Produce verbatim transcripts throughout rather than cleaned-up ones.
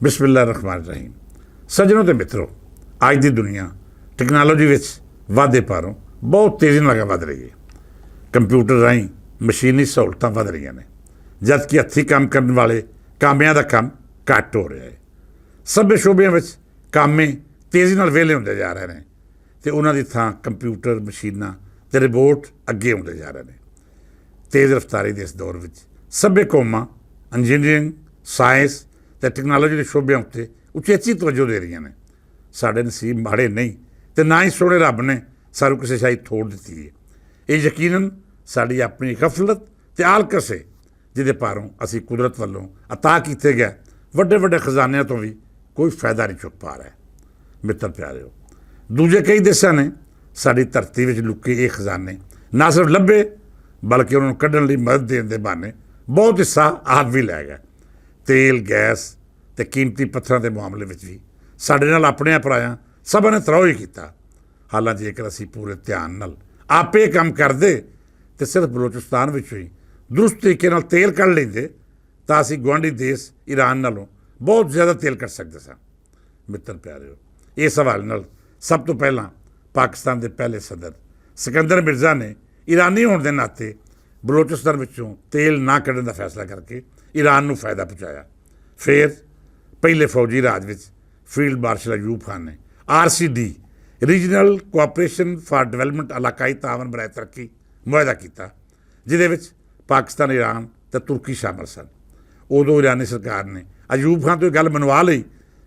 بسم اللہ الرحمن الرحیم۔ سجنوں تے متروں، اج دی دنیا ٹیکنالوجی وچ وادھے پاروں بہت تیزی نال اگے ودھ رہی ہے۔ کمپیوٹر راہیں مشینی سہولتاں ودھ رہیاں نے، جد کہ ہتھی کام کرن والے کامیاں دا کم گھٹ ہو رہیا ہے۔ سبھے شعبیاں وچ کامے تیزی نال ویلے ہوندے جا رہے نے، تے انہاں دی تھاں کمپیوٹر مشیناں تے روبوٹ اگے ہوندے جا رہے نے۔ تیز رفتاری دے اس دور وچ سبھے قوماں انجینئرنگ، سائنس تے ٹیکنالوجی دے شعبیاں اتے اچیچی توجہ دے رہیاں نے۔ ساڈے نصیب ماڑے نہیں، تے نہ ہی سونے رب نے سانوں کسے شاہی تھوڑ دتی ہے۔ یہ یقیناً ساڈی اپنی غفلت تے آلکس ہے، جدے پاروں اسی قدرت ولوں عطا کیتے گئے وڈے وڈے خزانیاں تو بھی کوئی فائدہ نہیں چک پا رہے۔ متر پیارے ہو، دوجے کئی دیشاں نے ساڈی دھرتی وچ لکے یہ خزانے نہ صرف لبھے، بلکہ انہاں نوں کڈن لئی مدد دین دے بہانے بہت حصہ آپ بھی لے گئے۔ تیل، گیس تے قیمتی پتھراں دے معاملے وچ وی ساڈے نال اپنے اپرایاں سبھاں نے تراؤ ہی کیتا۔ حالانکہ جیکر اسی پورے دھیان نال آپے کم کردے تے صرف بلوچستان وچوں ہی درست طریقے نال تیل کڈ لیندے، تاں اسی گوانڈی دیش ایران نالوں بہت زیادہ تیل کڈ سکدے ساں۔ متر پیارے ہو، اس حوالے نال سب توں پہلاں پاکستان دے پہلے صدر سکندر مرزا نے ایرانی ہون دے ناطے بلوچستان وچوں تیل نہ کڈن دا فیصلہ کر کے ایران نوں فائدہ پہنچایا۔ فیر پہلے فوجی راج وچ فیلڈ مارشل ایوب خان نے R C D, regional cooperation for development, علاقائی تعاون برائے ترقی معاہدہ کیتا، جدے وچ پاکستان، ایران تے ترکی شامل سن۔ ادوں ایرانی سرکار نے ایوب خان توں یہ گل منوا لئی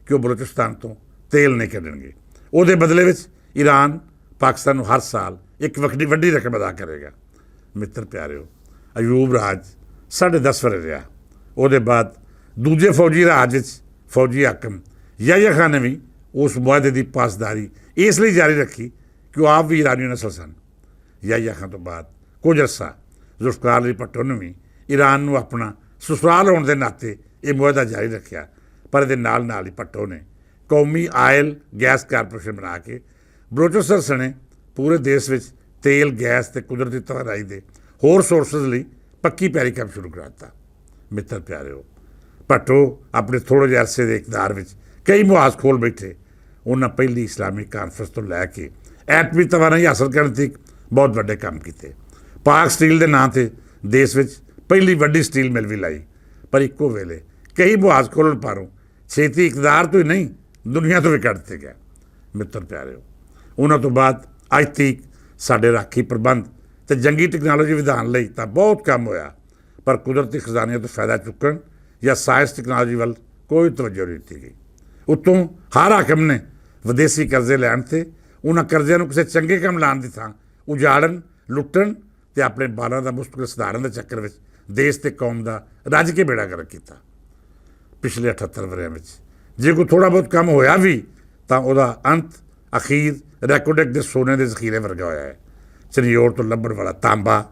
کہ وہ بلوچستان توں تیل نہیں کڈنگے۔ اودے بدلے وچ ایران پاکستان نوں ہر سال ایک وکھری وڈی رقم ادا کرے گا۔ متر پیارے ہو، ایوب راج ساڑھے دس ورے رہیا۔ اودے بعد دوجے فوجی راج وچ فوجی حاکم یحییٰ خان نے بھی اس معاہدے دی پاسداری اس لئی جاری رکھی کہ وہ آپ بھی ایرانی نسل سن۔ یحییٰ خان تو بعد کچھ عرصہ ذوالفقار علی بھٹو نے بھی ایران نوں اپنا سسرال ہون دے ناطے یہ معاہدہ جاری رکھیا، پر دے نال نال ہی بھٹو نے قومی آئل گیس کارپوریشن بنا کے بلوچستان سنے پورے دیش وچ تیل، گیس تے قدرتی توانائی دے ہور سورسز لئی پکی پیاری کم شروع کرا دتا۔ متر پیارے ہو، بھٹو اپنے تھوڑے جہے عرصے دے اقدار وچ کئی محاذ کھول بیٹھے۔ انہاں پہلی اسلامی کانفرنس تو لے کے ایٹمی توانائی حاصل کرنے تک بہت وڈے کام کیتے۔ پاک سٹیل دے ناں تے دیش وچ پہلی وڈی سٹیل مل بھی لائی، پر اکو ویلے کئی محاذ کھولن پاروں چھیتی اقدار تو ہی نہیں، دنیا تو بھی کٹ دتے گئے۔ متر پیارے ہو، انہاں تو بعد اج تک ساڈے راکھی پربند تے جنگی ٹیکنالوجی ودھان لئی تاں بہت کم ہویا، پر قدرتی خزانے تو فائدہ چکن یا سائنس ٹیکنالوجی ول کوئی توجہ نہیں دتی گئی۔ اتوں ہر حاکم نے ودیسی قرضے لین تے انہاں قرضیاں نوں کسے چنگے کم لان دی تھاں اجاڑن، لٹن تے اپنے بالاں دا مستقل سدھارن دے چکر وچ دیش تے قوم دا رج کے بیڑا گرک کیتا۔ پچھلے اٹھہتر وریاں وچ جے کوئی تھوڑا بہت کم ہویا وی، تاں اوہدا انت اخیر ریکوڈک دے سونے دے ذخیرے ورگا ہویا ہے۔ چنیور توں لبھن والا تانبا،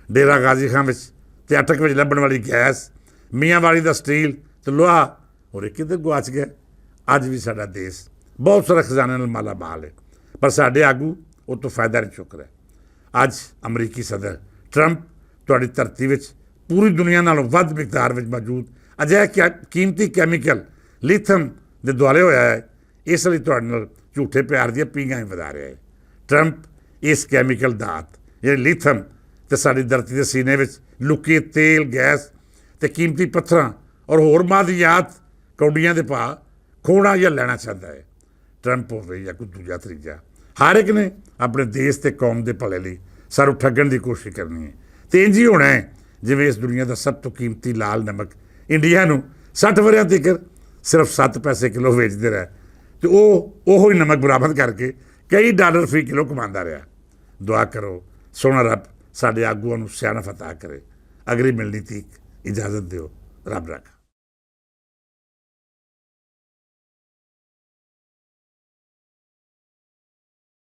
ڈیرہ غازی خان وچ تے اٹک وچ لبھن والی گیس، میاں والی دا سٹیل تے لوہا، اور ایک کدھر گواچ گیا؟ اج وی ساڈا دیش بہت سارا خزانے نال مالا مال ہے، پر ساڈے آگو او تو فائدہ نہیں چک رہے۔ اج امریکی صدر ٹرمپ تہاڈی دھرتی وچ پوری دنیا نالوں ودھ مقدار وچ موجود اجہے قیمتی کیمیکل لیتھم دے دوالے ہویا ہے، اس لئی تہاڈے نال جھوٹے پیار دیاں پینگاں ہی ودا رہیا ہے۔ ٹرمپ اس کیمیکل دھات یعنی لیتھم تے ساڈی دھرتی دے سینے وچ لکے تیل، گیس تے قیمتی پتھراں اور ہور معدنیات کوڈیاں دے پا کھونا یا لینا چاہندا ہے۔ ٹرمپ ہووے یا کوئی دوجا تریجا، ہر ایک نے اپنے دیش تے قوم دے بھلے لئی ساروں ٹھگن دی کوشش کرنی ہے۔ تے انج ہی ہونا ہے جویں اس دنیا دا سب توں قیمتی لال نمک انڈیا نوں سٹھ وریاں تیکر صرف ست پیسے کلو ویچدے رہے، تے او اوہو ہی نمک برآمد کر کے کئی ڈالر فی کلو کماندا رہیا۔ دعا کرو سونا رب ساڈے آگواں نوں سیانف عطا کرے۔ اگلی ملنی تیک اجازت دیو۔ رب رکھ۔